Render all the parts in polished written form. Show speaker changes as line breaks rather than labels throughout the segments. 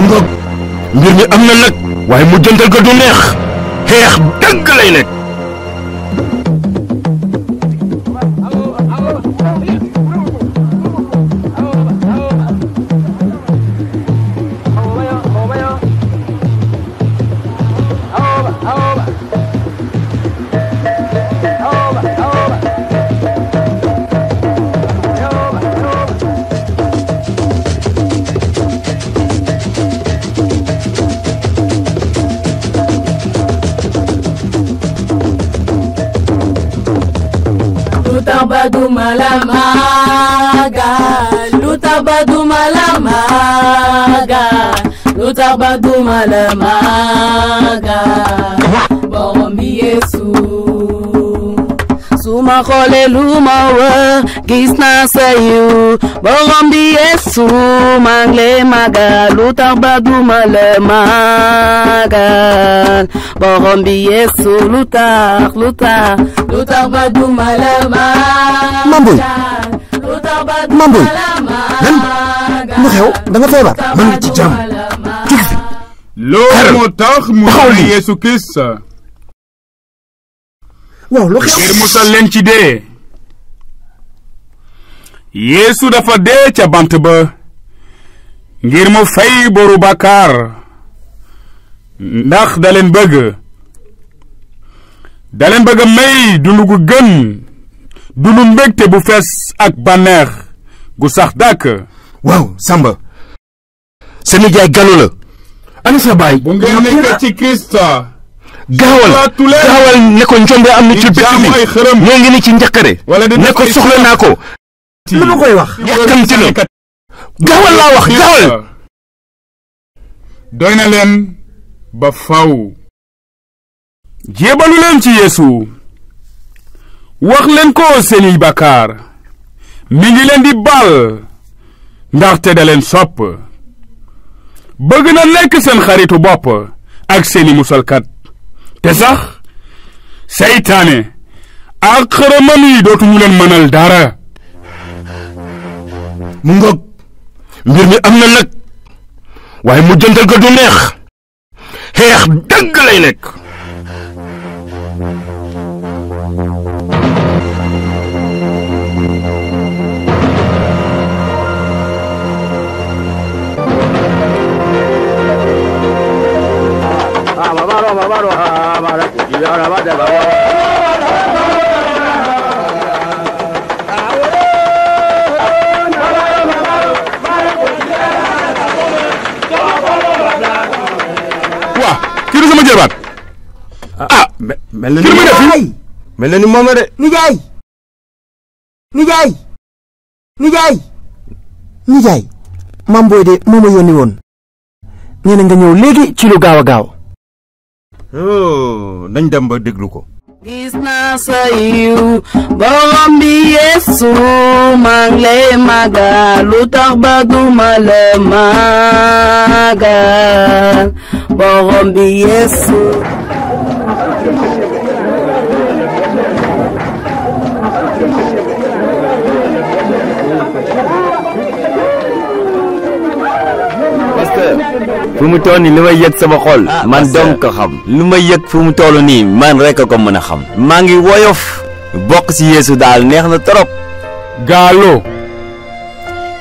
ngoog mbir mi am na nag waaye mu jëntal ga du neex xeex dëgg lay nekk.
Lutabadu malamaga, lutabadu malamaga, lutabadu malamaga. Borombi Yesu, suma khole lumawa gisna sayu. Borombi Yesu mangle maga, lutabadu malamaga. Borombi Yesu lutar badu malamaga.
Mamboy lan lu xew da nga feebar. man ngi ci jàmm jóg fi.
loolu moo tax mu ne Yeesu Kirist
waaw lu xew
ngir musal leen ci dee. Yeesu dafa dee ca bant ba ngir mu fay boru bàkkaar ndax da leen bëgg may dundu gu gën, dundu mbégte bu fees ak bànneex gu sax dàkk.
waaw Samba sa nijaay Gallo la ana sa baay.
bu ngeen nekk ci Kirist
gaawal ne ko njombe am na ci dëkk bi ñoo ngi ni ci njëkkare ne ko soxla naa ko. lu ma koy wax yàkkamti na gaawal laa wax gaawal.
doy na leen ba faw. jébalu leen ci Yeesu wax leen ko seeni bàkkaar mi ngi leen di bal ndaxte da leen sopp bëgg na nekk seen xaritu bopp ak seeni musalkat. te sax seytaane ak xërëmam yi dootuñu leen mënal dara.
mu ngoog mbir mi am na nag waaye mu jëntal ga du neex xeex dëgg lay nekk.
kii du sama jërbaat.
mel na ni moom la de. nijaay Mam Boy de moo ma yónni woon nee na nga ñëw léegi ci lu gaaw a gaaw. nañ dem ba déglu ko.
gis naa sa yiw borom bi Yeesu mangle maga, lu tax ba duma la magal borom bi Yeesu.
fu mu toll nii li may yëg sama xol man dong ko xam. li may yëg fu mu toll nii man rek a ko mën a xam. maa ngi woyof bokk ci Yeesu daal neex na trop.
Gallo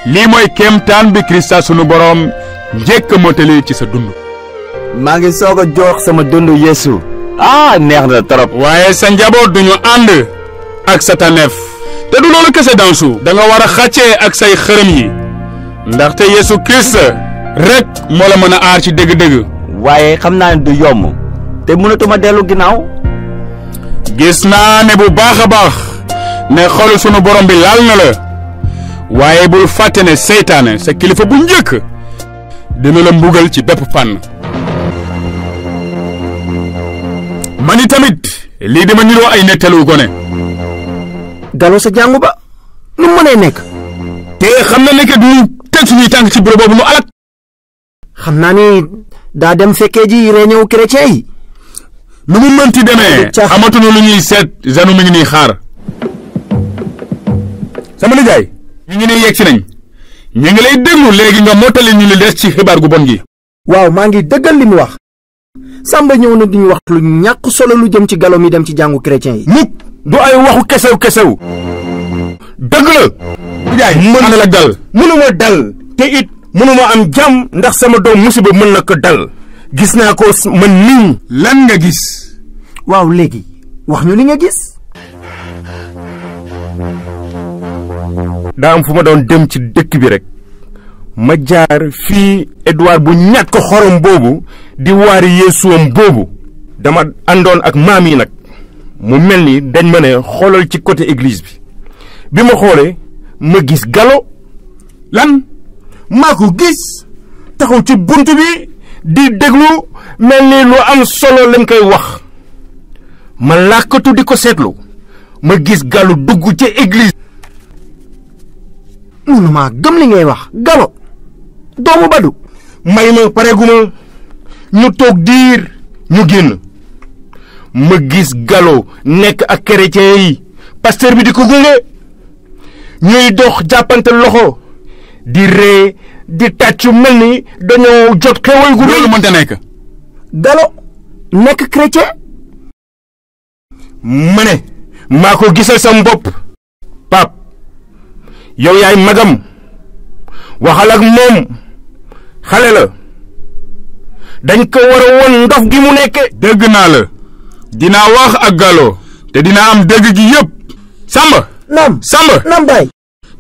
lii mooy kéemtaan bi Kirista sunu boroom njëkk a motali ci sa dund.
maa ngi soog a jox sama dund Yeesu. neex na trop.
waaye sa njaboot duñu ànd ak sa taneef. te du loolu kese dansu da nga war a xàccee ak say xërëm yi ndaxte Yeesu Kirist rek moo la mën a aar ci dëgg-dëgg.
waaye xam naa ne du yomb te mënatuma dellu ginnaaw.
gis naa ne bu baax a baax ne xolu sunu borom bi laal na la waaye bul fàtte ne seytaane sa kilifa bu njëkk dina la mbugal ci bépp fànn. mani tamit lii dama niroo ay nettalu gone.
Gallo sa jàngu ba nu mu mënee nekk.
te xam na ne que du teg suñuy tànk ci bureau boobu nu alak.
xam naa ni daa dem fekkee ji réunion chrétien yi.
nu mu mënti demee amatuñu lu ñuy seet janu mi ngi nii xaar. sama nijaay ñu ngi ne yegg si nañ ñu ngi lay déglu léegi nga mottali ñu li des ci xibaar gu bon gi.
waaw maa ngi dëggal li mu wax Samba ñëw na di ñu wax lu ñàkk solo lu jëm ci Gallo mi dem ci jàngu chrétien yi.
mukk du ay waxu kesew dëgg la. jaay mën na la dal. mënuma dal te it mënuma am jàmm ndax sama doom musiba mën na ko dal. gis naa ko man nii.
lan nga gis.
waaw léegi wax ñu li nga gis.
daa am fu ma doon dem ci dëkk bi rek ma jaar fii Edouard bu ñàkk xorom boobu di waari yeesuwam boobu dama àndoon ak maam yi nag mu mel ni dañ ma ne xoolal ci côté église bi ma xoolee ma gis Gallo.
lan
maa ko gis taxaw ci bunt bi di déglu mel ni lu am solo lañ koy wax ma làkkatu di ko seetlu ma gis Gallo dugg ci église.
mënuma gëm li ngay wax Gallo doomu Badu.
may ma pareeguma ñu toog diir ñu génn ma gis Gallo nekk ak chrétien yi pasteur bi di ko gunge ñuy dox jàppante loxo di ree di tàccu mel ni dañoo jot xewal gu
loolu mënta nekk.
Gallo nekk chrétien.
ma ne maa ko gisal sam bopp pap yow yaay magam waxal ak moom xale la dañ ko war a won ndof gi mu nekke.
dégg naa la dinaa wax ak Gallo te dinaa am dégg gi yépp. Samba.
naam baay.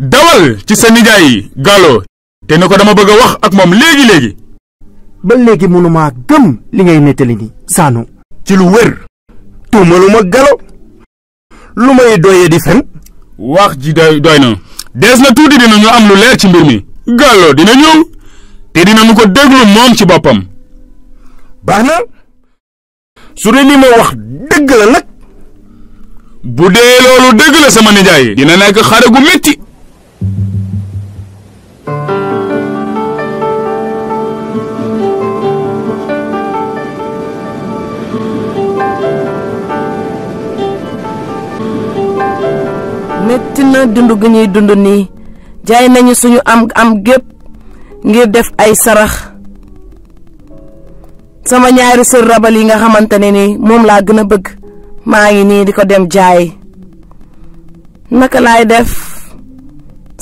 dawal ci sa nijaay Gallo te ne ko dama bëgg a wax ak moom léegi.
ba léegi mënuma gëm li ngay nettali ni Sanu.
ci lu wér tuumaluma Gallo lu may doyee di fen.
wax ji doy na des na tuuti dina ñu am lu leer ci mbir mi. Gallo dina ñëw te dina ñu ko déglu moom ci boppam.
baax na su dee li ma wax dëgg la nag.
bu dee loolu dëgg la sama nijaay dina nekk xare gu metti.
metti na dund gi ñuy dund nii jaay nañu suñu am gépp ngir def ay sarax sama ñaari sër rabal yi nga xamante ne ni moom laa gën a bëgg maa ngi nii di ko dem jaay naka laay def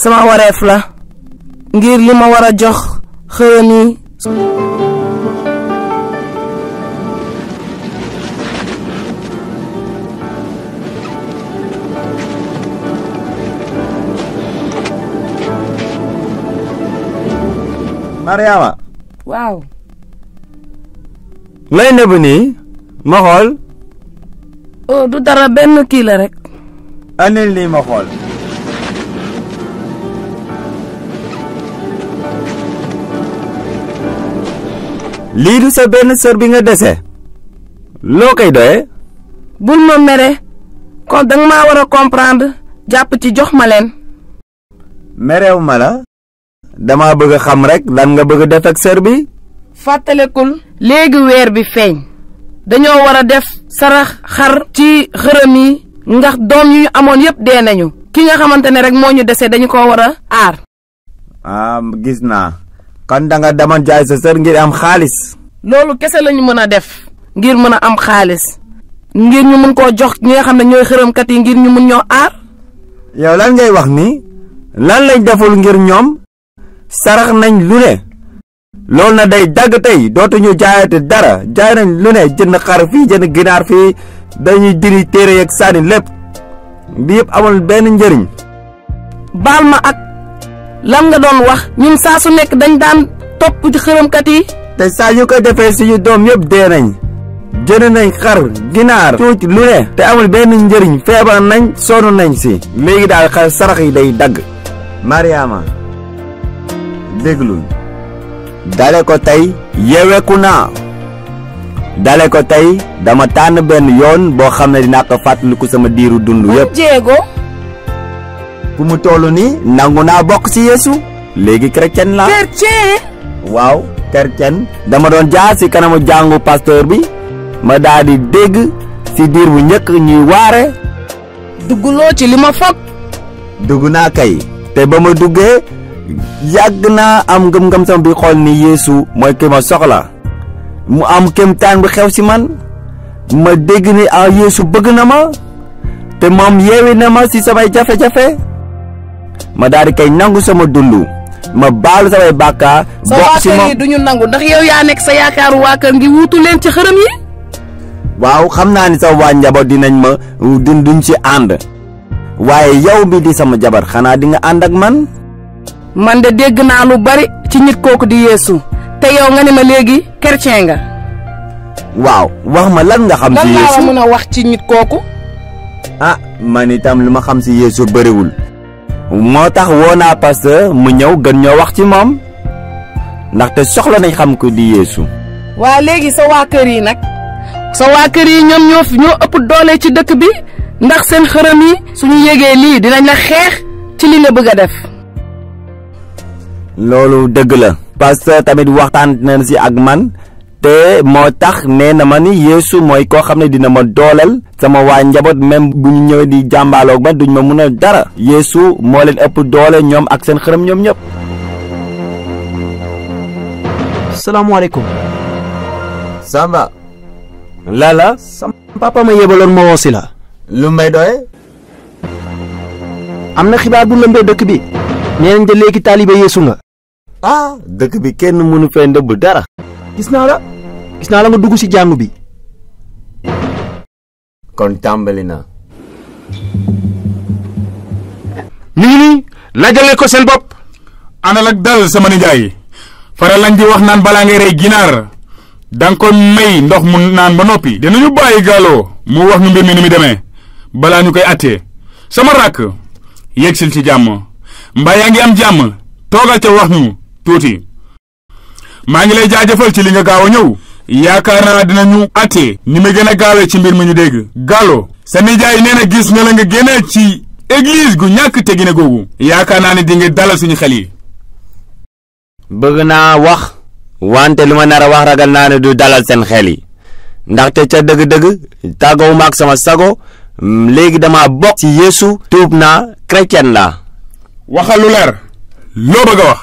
sama wareef la ngir li ma war a jox xërëm yi.
Mariama.
waaw.
lay nëbb nii ma xool.
oh du dara benn kii la rek.
andil nii ma xool. lii du sa benn sër bi nga dese. loo koy doye.
bul ma mere kon danga maa war a comprendre jàpp ci jox ma leen.
merew ma la. dama bëgg a xam rek lan nga bëgg a def ak sër bi.
fàttalekul léegi weer bi feeñ dañoo war a def sarax xar ci xërëm yi ndax doom yu ñu amoon yépp dee nañu ki nga xamante ne rek moo ñu dese dañu ko war a aar.
gis naa kon da nga demoon jaay sa sër ngir am xaalis.
loolu kese lañu mën a def ngir mën a am xaalis ngir ñu mën koo jox ñi nga xam ne ñooy xërëmkat yi ngir ñu mën ñoo aar.
yow lan ngay wax ni lan lañ deful ngir ñoom sarax nañ lu ne loolu na day dagg tey dootuñu jaayate dara jaay nañ lu ne jënd xar fii jënd ginaar fii dañuy diri téere yeeg sànni lépp bi yëpp amul benn njëriñ.
baal ma ak lan nga doon wax ñun saa su nekk dañ daan topp ci xërëmkat yi.
te saa yu ko defee suñu doom yëpp dee nañ jënd nañ xar ginaar cuuc lu ne te amul benn njëriñ feebar nañ sonn nañ si léegi daal xar sarax yi day dagg. Mariama déglul dale ko tey yeweku naa dale ko tey dama tànn benn yoon boo xam ne dinaa ko fàttaliku sama diiru dund yépp.
jéego.
fu mu toll nii nangu naa bokk ci Yeesu léegi chrétien la.
chrétien.
waaw chrétien. dama doon jaar ci kanamu jàngu pasteur bi ma daal di dégg ci diir bu njëkk ñuy waare.
dugguloo ci li ma foog.
dugg naa kay te ba ma duggee yàgg naa am ngëm-ngëm sama bi xool ni Yeesu mooy ki ma soxla mu am kéemtaan bu xew ci man ma dégg ni Yeesu bëgg na ma te moom yeewi na ma ci samay jafe-jafe ma daal di koy nangu sama dund ma baalu samay bàkkaar bokk ci moom.
sa waa kër yi duñu nangu ndax yow yaa nekk sa yaakaaru waa kër ngi wuutu leen ci xërëm yi.
waaw xam naa ni sa waa njaboot dinañ ma duñ ci ànd waaye yow bi di sama jabar xanaa di nga ànd ak man.
man de dégg naa lu bari ci nit kooku di Yeesu te yow nga ne ma léegi chrétien nga.
waaw wax ma lan nga xam ci Yeesu
lan laa mën a wax ci nit kooku.
man itam lu ma xam ci Yeesu bëriwul moo tax woo naa pasteur mu ñëw gën ñoo wax ci moom ndaxte soxla nañ xam ko di Yeesu.
waa léegi sa waa kër yi nag sa waa kër yi ñoom ñoo ëpp doole ci dëkk bi ndax seen xërëm yi suñu yégee lii dinañ la xeex ci li nga bëgg a def.
loolu dëgg la pasteur tamit waxtaan na ci ak man te moo tax nee na ma ni Yeesu mooy koo xam ne dina ma dooleel sama waa njaboot même bu ñu ñëwee di jàmbaaloog ma duñ ma mun a dara Yeesu moo leen ëpp doole ñoom ak seen xërëm ñoom ñëpp.
salaamaaleykum.
Samba. lala.
sama papa ma yebaloon ma woo si la.
lu may doye.
am na xibaar bu lëmbee dëkk bi. nee nañ de léegi taalibe Yeesu nga.
dëkk bi kenn mënu fee ndëbb dara.
gis naa la nga dugg ci jàngu bi.
kon tàmbali na.
ñu ngi nii laajale ko seen bopp.
àndal ak dal sama nijaay faral lañ di wax naan balaa ngay rey ginaar danga ko may ndox mu naan ba noppi. dinañu bàyyi Gallo mu wax nu mbir mi ni mu demee balaa ñu koy attee sama rakk yegsil ci jàmm mbaa yaa ngi am jàmm toogal ca wax ñu tuuti. maa ngi lay jaajëfal ci li nga gaaw a ñëw yaakaar naa dinañu attee ni ma gën a gaawee ci mbir mi ñu dégg. Gallo sa nijaay nee na gis na la nga génne ci église gu ñàkk tegine googu yaakaar naa ne di nga dalal suñu xel yi.
bëgg naa wax wante lu ma nar a wax ragal naa ne du dalal seen xel yi ndaxte ca dëgg-dëgg tàggawuma ak sama sago léegi dama bokk ci Yeesu tuub naa chrétien la.
waxal lu leer loo bëgg a wax.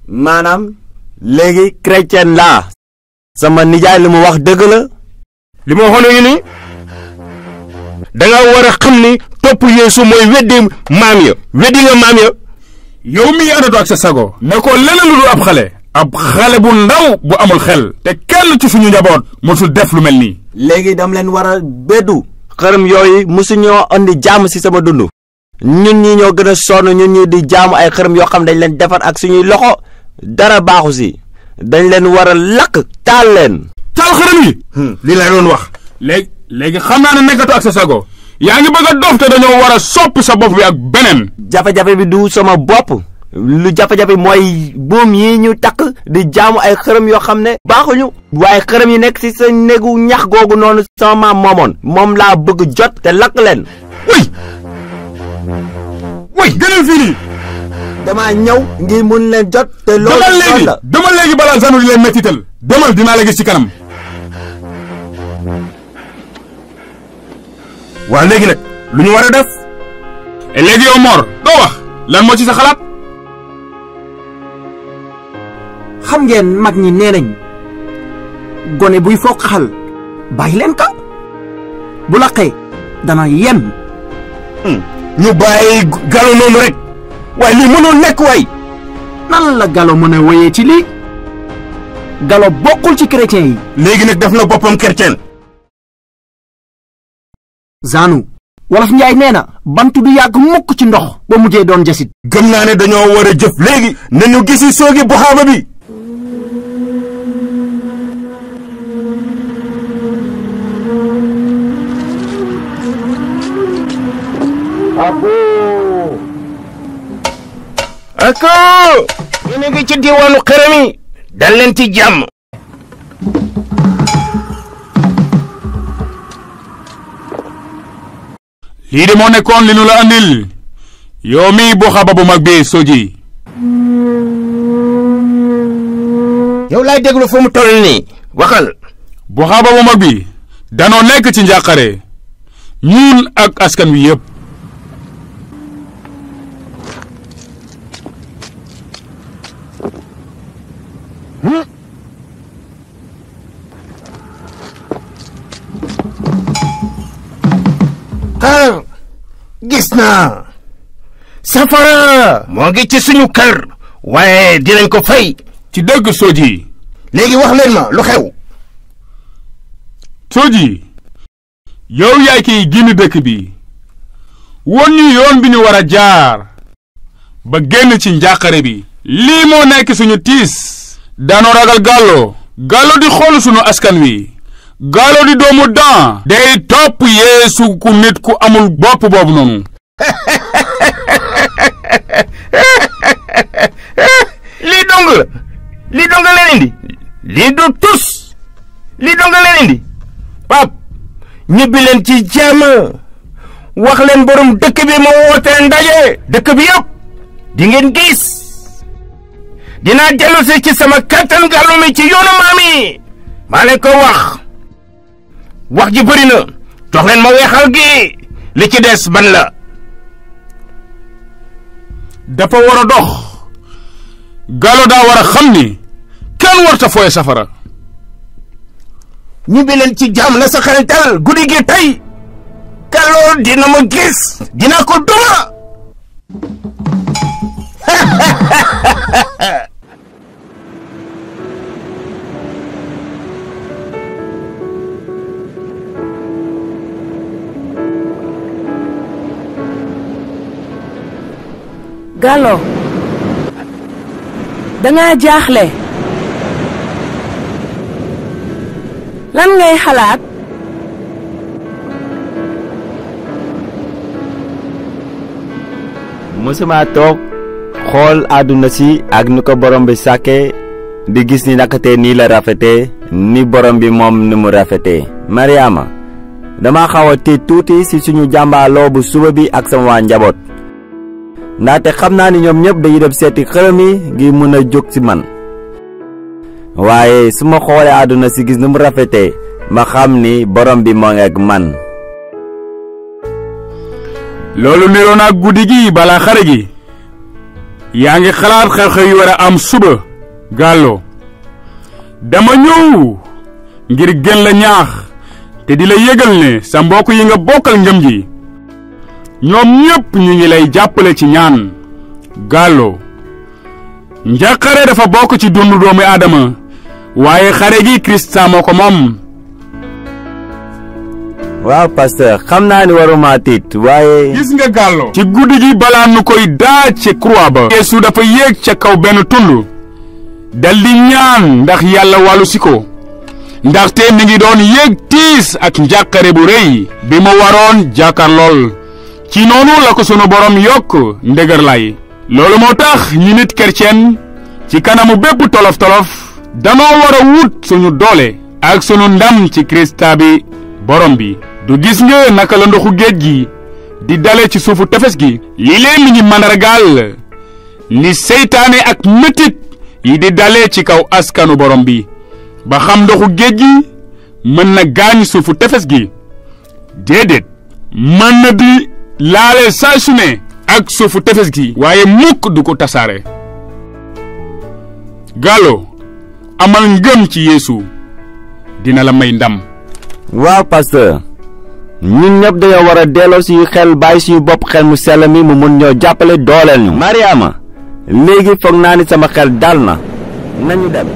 maanaam léegi chrétien la. sama nijaay li mu wax dëgg la.
li ma waxoon ngi ni danga war a xam ni topp Yeesu mooy weddi maam ya weddi nga maam ya.
yow mii àndatu ak sa sago ne ko leneen lu dul ab xale bu ndaw bu amul xel te kenn ci suñu njaboot mosul def lu mel nii.
léegi dam leen war a beddu xërëm yooyu mosuñoo andi jàmm ci sama dund ñun ñi ñoo gën a sonn ñun ñi di jaamu ay xërëm yoo xam dañ leen defar ak suñuy loxo dara baaxu ci dañ leen war a lakk taal leen.
taal xërëm yi.
li la doon wax.
léegi xam naa ne nekkatu ak sa sago yaa ngi bëgg a dof te dañoo war a soppi sa bopp bi ak beneen.
jafe-jafe bi du sama bopp lu jafe-jafe mooy buum yi ñu takk di jaamu ay xërëm yoo xam ne baaxuñu waaye xërëm yi nekk ci sa néegu ñax googu noonu sama maam moomoon moom laa bëgg jot te lakk leen.
way gënal fii nii.
dama ñëw ngir mun leen jot te loolu la
demal léegi balaa zanu di leen mettital demal dinaa la gis ci kanam.
waa léegi nag lu ñu war a def.
léegi yow Mor doo wax lan moo ci sa xalaat.
xam ngeen mag ñi nee nañ gone buy foog xal bàyyi leen ka bu laqee dana yem.
ñu bàyyi Gallo noonu rek waaye lii mënul nekk waay.
nan la Gallo mën a woyee ci lii Gallo bokkul ci chrétien yi.
léegi nag def na boppam chrétien.
Zanu wolof Njaay nee na bant du yàgg mukk ci ndox ba mujjee doon jasit.
gëm naa ne dañoo war a jëf léegi nañu gisi soogi buxaaba bi. ako ñu ngi ci diwaanu xërëm yi dal leen ci jàmm.
lii de moo nekkoon li nu la andil yow mii buxaaba bu mag bi Soji.
yow laay déglu fu mu toll nii waxal.
buxaaba bu mag bi danoo nekk ci njàqare ñun ak askan wi yépp.
xaar gis naa safara moo ngi ci suñu kër waaye dinañ ko fay.
ci dëgg Soji.
léegi wax leen ma lu xew.
Soji yow yaay kiy génn dëkk bi won ñu yoon bi ñu war a jaar ba génn ci njàqare bi. lii moo nekk suñu tiis. daanoo ragal Gallo di xool suñu askan wi. Gallo di doomu Dan day topp Yeesu ku nit ku amul bopp boobu noonu.
lii dong la leen indi lii du tus lii dong la leen indi pap ñibbi leen ci jàmm wax leen borom dëkk bi moo woote ndaje dëkk bi yëpp di ngeen gis dinaa dellusi ci sama kattan Gallo mi ci yoonu maam yi maa leen ko wax ji bëri na jox leen ma weexal gi li ci des ban la.
dafa war a dox. Gallo daa war a xam ni kenn warta fooye safara.
ñibbi leen ci jàmm na sa xel dal guddi gi tey Gallo dina ma gis dina ko duma.
Gallo danga jaaxle lan ngay xalaat.
musuma toog xool àdduna si ak ni ko borom bi sàkke di gis ni nakate nii la rafete ni borom bi moom ni mu rafete. Mariama dama xaw a tiit tuuti si suñu jàmbaaloo bu suba bi ak sama waa njaboot ndaxte xam naa ni ñoom ñëpp dañuy dem seeti xërëm yi ngir mën a jóg ci man waaye su ma xoolee àdduna si gis ni mu rafete ma xam ni borom bi moo ngi ak man.
loolu niroo na guddi gi balaa xare gi. yaa ngi xalaat xew-xew yi war a am suba. Gallo dama ñëw ngir gën la ñaax te di la yëgal ne sa mbokk yi nga bokkal ngëm gi ñoom ñépp ñu ngi lay jàppale ci ñaan. Gallo njàqare dafa bokk ci dundu doomu aadama waaye xare gi Kirista moo ko moom.
waaw pasteur xam naa ni waruma tiit waaye.
gis nga Gallo ci guddi gi balaa nu koy daaj ci croix ba. Yeesu dafa yéeg ca kaw benn tund dal di ñaan ndax yàlla wàllu si ko ndaxte mi ngi doon yéeg tiis ak njàqare bu rëy bi mu waroon jàkkaarlool. ci noonu la ko sunu borom yokk ndëgër lay. loolu moo tax ñi nit chrétien ci kanamu bépp tolof-tolof danoo war a wut suñu doole ak sunu ndam ci Kirista bi borom bi. du gis nga naka la ndoxu géej gi di dale ci suufu tefes gi. lii leen mi ngi mandargaal ni seytaane ak metit yi di dale ci kaw askanu borom bi ba xam ndoxu géej gi mën na gaañ suufu tefes gi. déedéet mën na di laale saa su ne ak suufu tefes gi waaye mukk du ko tasaare. Gallo amal ngëm ci Yeesu dina la may ndam.
waaw pasteur ñun ñëpp dañoo war a delloo suñu xel bàyyi suñu bopp xel mu sell mi mu mun ñoo jàppale dooleel ñu. Mariama léegi foog naa ni sama xel dal na nañu dem.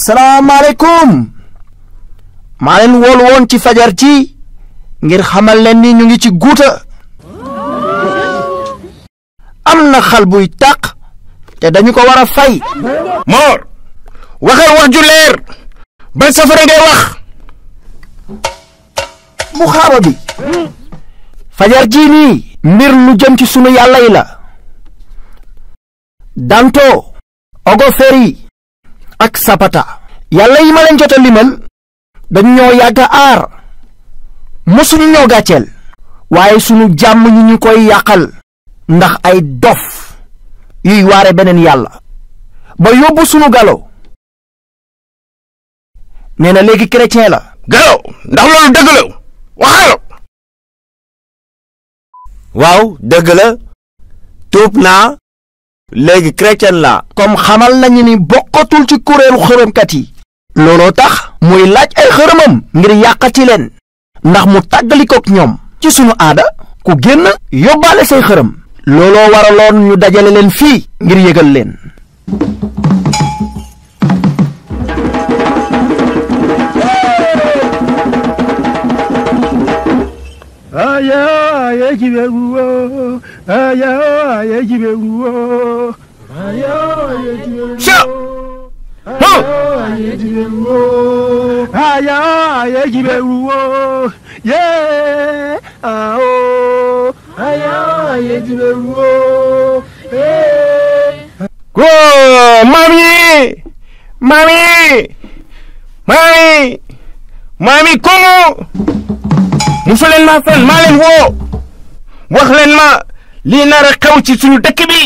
salaamaaleykum maa leen woolu woon ci fajar ci ngir xamal leen ni ñu ngi ci guuta am na xal buy tàq te dañu ko war a fay.
Mor waxal wax ju leer ban safara ngay wax.
bu xaaba bi fajar jii nii mbir lu jëm ci sunu yàlla yi la Danto Ogoferi ak Sapata yàlla yi ma leen jot a limal dañu ñoo yàgg a aar mosuñu ñoo gàcceel waaye sunu jàmm ñi ñu koy yàqal ndax ay dof yuy waare beneen yàlla ba yóbbu sunu galo nee na léegi chrétien la
galo ndax loolu dëgg la waxal
waaw dëgg la tuub naa léegi chrétien la
comme xamal nañu ni bokkatul ci kuréelu xërëmkat yi looloo tax muy laaj ay xërëmam ngir yàqati leen ndax mu tàggalikook ñoom ci sunu aada ku génn yóbbaale say xërëm looloo waraloon ñu dajale leen fii ngir yëgal leen
mami komo musu leen ma fen maa leen woo wax leen ma lii nar a xew ci suñu dëkk bi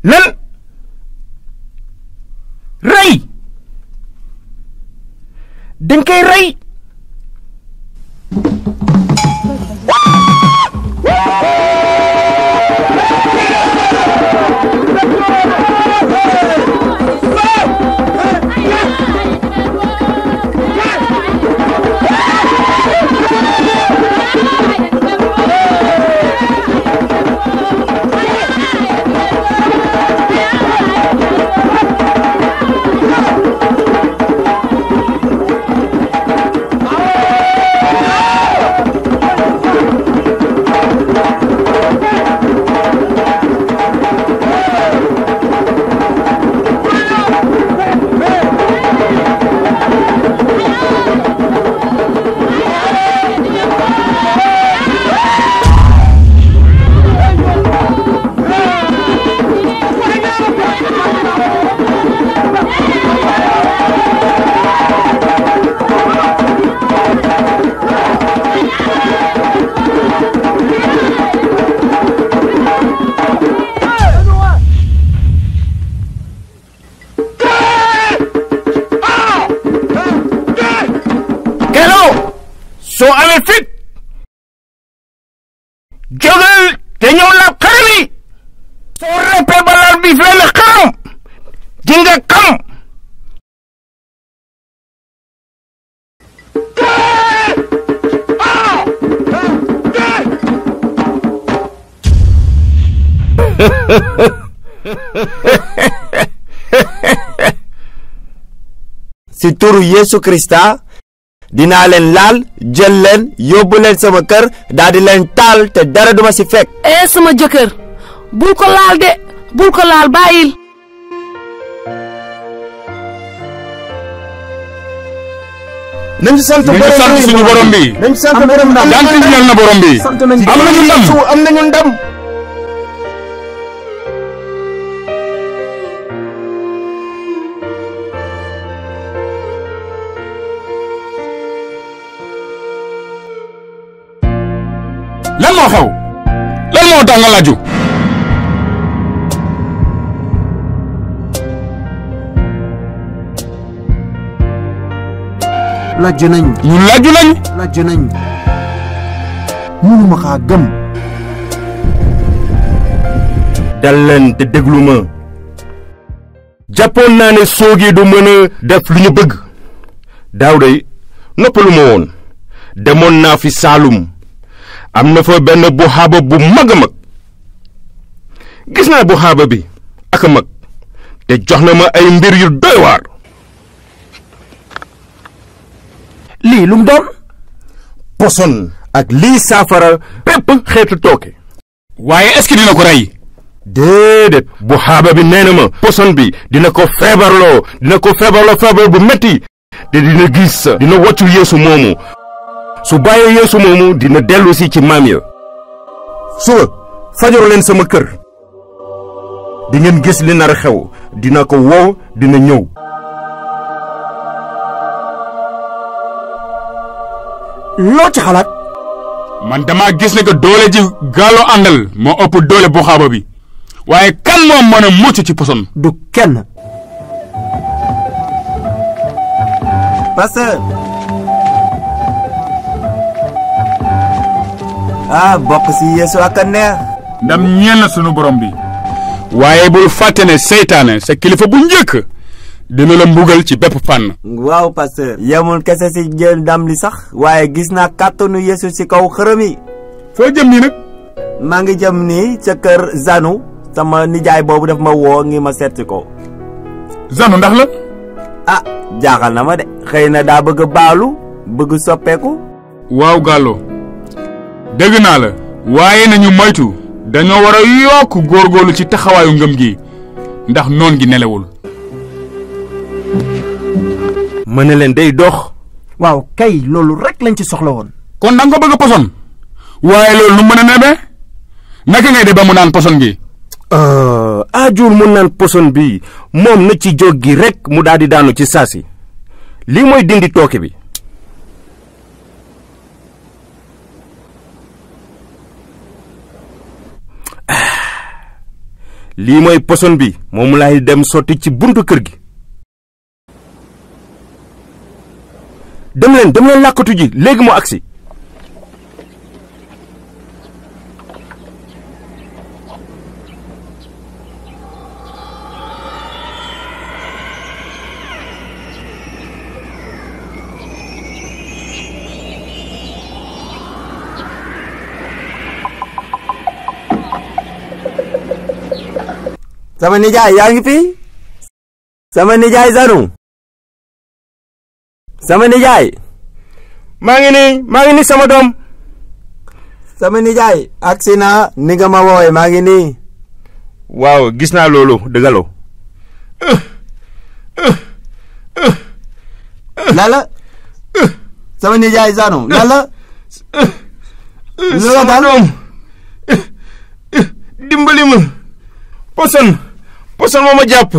lan rey dañ koy rey soo amee fit jógal te ñëw laab xar mi soo reppee ba laal bi fenn xam di nga xam
si turu Yesu Krista dinaa leen laal jël leen yóbbu leen sama kër daal di leen taal te dara duma ci fekk.
sama jëkkër bul ko laal de bul ko laal bàyyil.
nañ sant suñu borom bi
nañ sant borom ndam
jant ñal na borom bi
am nañu ndam
lan moo xew lan moo tax nga laaju
laaj nañ
ñu laaju nañ
laaj nañ mënuma xaa gëm
dal leen te déglu ma jàppoon naa ne soogi du mën a def lu ñu bëgg daaw day noppalu ma woon demoon naa fi Saalum am na fa benn buxaaba bu mag a mag gis naa buxaaba bi ak a mag te jox na ma ay mbir yu doy waar.
lii lu mu doon.
poson ak lii saafara bépp xeetu tooke.
waaye est-ce que dina ko rey.
déedéet bu xaaba bi nee na ma poson bi dina ko feebarloo feebar bu metti te dina gis dina woccu yeesu moomu su bàyyee yeesu moomu dina dellu si ci maam ya. suba fajaru leen sama kër di ngeen gis li nar a xew dina ko woo dina ñëw.
loo ci xalaat.
man dama gis ne que doole ji Gallo àndal moo ëpp doole bu xaaba bi waaye kan moo mën a mucc ci poson.
du kenn.
pasteur. bokk ci yeesu ak a neex.
ndam ñeel na sunu borom bi. waaye bul fàtte ne seytaane sa kilifa bu njëkk dina la mbugal ci bépp fànn.
waaw pasteur. yemul kese ci jël ndam li sax. waaye gis naa kàttanu yeesu ci kaw xërëm yi.
foo jëm nii nag.
maa ngi jëm nii ca kër Zanu. sama nijaay boobu daf ma woo ngi ma seetsi ko.
Zanu ndax la.
jaaxal na ma de. xëy na daa bëgg baalu bëgg soppeeku.
waaw Gallo dégg naa la. waaye nañu moytu. dañoo war a yokk góorgóorlu ci taxawaayu ngëm gi ndax noon gi nelawul.
mën na leen day dox.
waaw kay loolu rek lañ ci soxla woon.
kon da nga ko bëgg poson. waaye loolu nu mën a nebe. naka ngay de ba mu naan poson gi.
aajur mu naan poson bi moom na ci jóg gi rek mu daal di daanu ci saasi. lii mooy dindi tooke bi. lii mooy poson bi moom laay dem sotti ci buntu kër gi. dem leen làkkatu ji léegi mu agsi.
sama nijaay yaa ngi fi. sama nijaay Zanu. sama nijaay.
maa ngi nii sama doom.
sama nijaay. agsi naa ni nga ma woowee maa ngi nii.
waaw gis naa loolu dëggaloo.
lala. sama nijaay Zanu lala.
sama doom. dimbali ma. poson moo ma jàpp.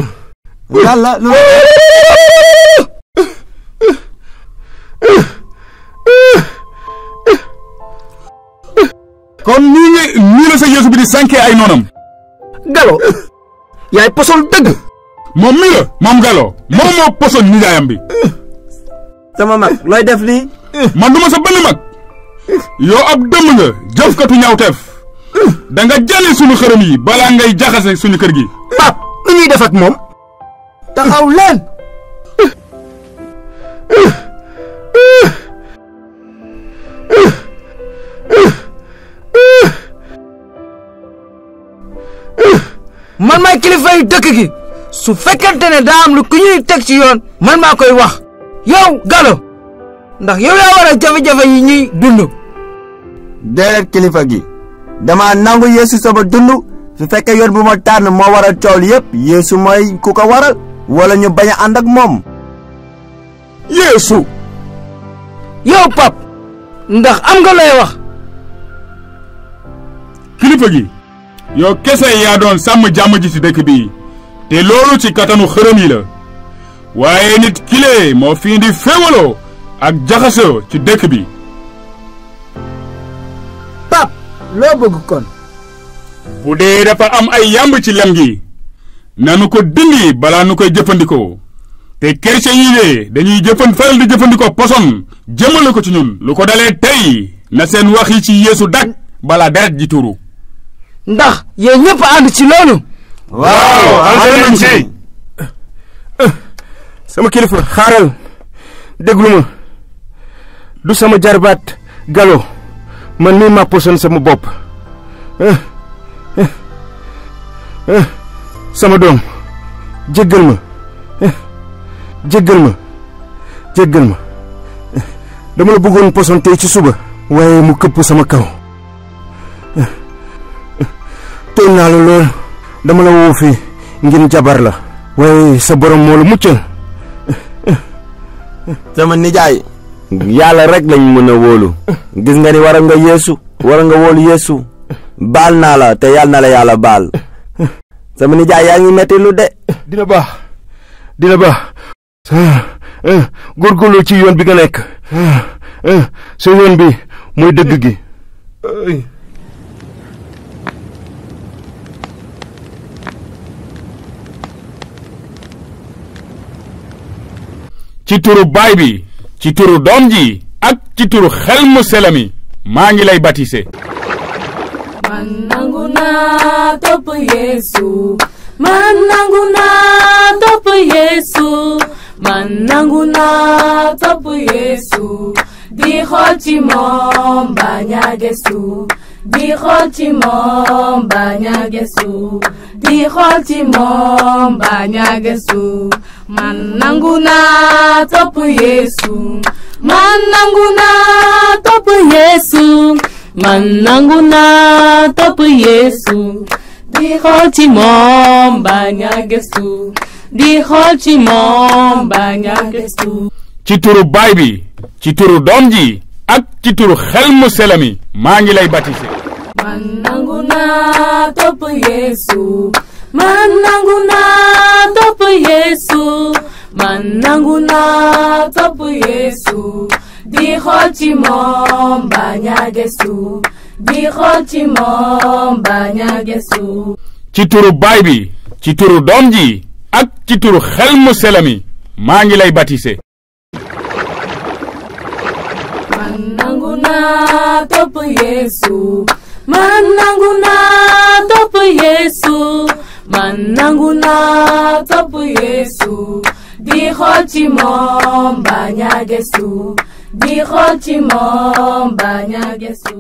lala
kon nii la sa yeesu bi di sànkee ay noonam.
Gallo yaay poson dëgg.
moom Gallo moom moo poson nijaayam bi.
sama mag looy def lii.
man duma sa benn mag. yow ab dëmm nga jëfkatu ñaawteef. da nga jëli sunu xërëm yi balaa ngay jaxase suñu kër gi.
pap nu ñuy def ak moom. taxaw leen. man maay kilifa yi dëkk gi su fekkente ne daa am lu ku ñuy teg ci yoon man maa koy wax yow Gallo ndax yow yaa war a jafe-jafe yi ñuy dund.
déedéet kilifa gi dama nangu yeesu sama dund su fekkee yoon bu ma tànn moo waral coow li yëpp yeesu mooy ku ko waral wala ñu bañ a ànd ak moom.
yeesu.
yow pap ndax am nga lay wax.
kilifa gi yow kese yaa doon sàmm jàmm ji ci dëkk bi te loolu ci kattanu xërëm yi la waaye nit kile moo fi indi féewaloo ak jaxasoo ci dëkk bi.
pap loo bëgg kon.
bu dee dafa am ay yàmb ci lem gi nanu ko dindi balaa nu koy jëfandikoo te chrétien yi de dañuy faral di jëfandikoo poson jëmale ko ci ñun lu ko dalee tey na seen wax yi ci yeesu dak balaa deret ji tuuru.
ndax yéen ñëpp ànd ci loolu.
waaw ànd nañ ci. sama kilifa xaaral déglu ma du sama jarbaat Gallo man mii maa poson sama bopp. sama doom jéggal ma jéggal ma jéggal ma dama la bëggoon poson tey ci suba waaye mu këpp sama kaw tooñ naa la lool dama la woo fii ngir jabar la waaye sa borom moo la muccal
sama nijaay yàlla rek lañ mën a wóolu gis nga ni war nga wóolu Yeesu baal naa la te yàlla na la yàlla baal sama nijaay yaa ngi metti lu de
dina baax góorgóorlu ci yoon bi nga nekk sa yoon bi mooy dëgg gi
ci turu baay bi ci turu doom ji ak ci turu xel mu selami maa ngi lay baptisé
man nangu naa topp Yeesu man nangu naa topp Yeesu man nangu naa topp Yeesu di xool ci moom bañ a gëstu di xool ci moom bañ a gëstu di xool ci moom bañ a gëstu man nangu naa topp Yeesu man nangu naa topp Yeesu man nangu naa topp Yeesu di xool ci moom bañ a gëstu di xool ci moom bañ a gëstu
ci turu baay bi ci turu doom ji ak ci turu xel mu selami maa ngi lay baptisé
man nangu naa topp Yeesu man nangu naa topp Yeesu man nangu naa topp Yeesu di xool ci moom bañ a gëstu di xool ci moom bañ a gëstu
ci turu baay bi ci turu doom ji ak ci turu xel mu selami maa ngi lay baptisé
man nangu naa topp Yeesu man nangu naa topp Yeesu man nangu naa topp Yeesu di xool ci moom bañ a gëstu di xool ci moom bañ a gëstu